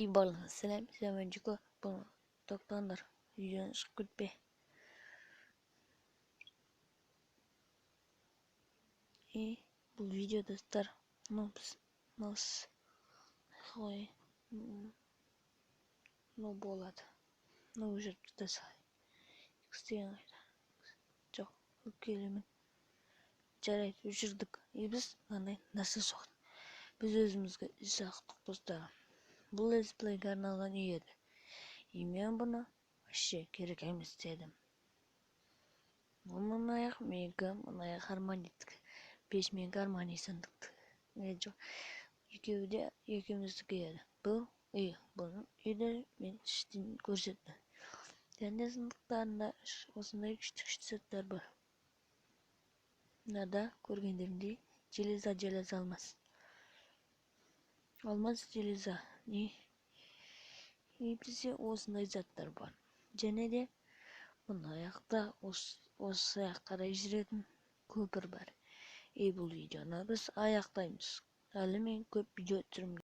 И барлығына сәлем, сәлем Джико. Бұны тоқтаңдар, видеодан шығып кетпе. И бұл видео, достар, ну біз мынау ғой, ну болады. Ну өшіріп тастай салайын. X деген қайда? Жоқ, келемін. Жарайды, өшірдік. И біз мынандай нәрсе соқтық. Біз өзімізге үй соқтық, достар. Бұл летсплейге арналған үй еді. И мен бұны вообще керек емес дедім. Бұл мына аяқ менікі, мына аяқ Арманидікі. Пеш менікі, Армани сандықты. Жоқ, екеуі де екеуміздікі еді. Бұл үй, бұның үйді мен іштен көрсеттім. Және сандықтарында осындай күшті-күшті заттар бар. Мынада көргендеріңдей железа, железа, алмаз. Алмаз, железа. Не? И бізде осындай заттар бар. Және де мына аяқта осы аяқ қарай жүретін көпір бар. И бұл видеоны біз аяқтаймыз. Әлі мен көп видео түсіруім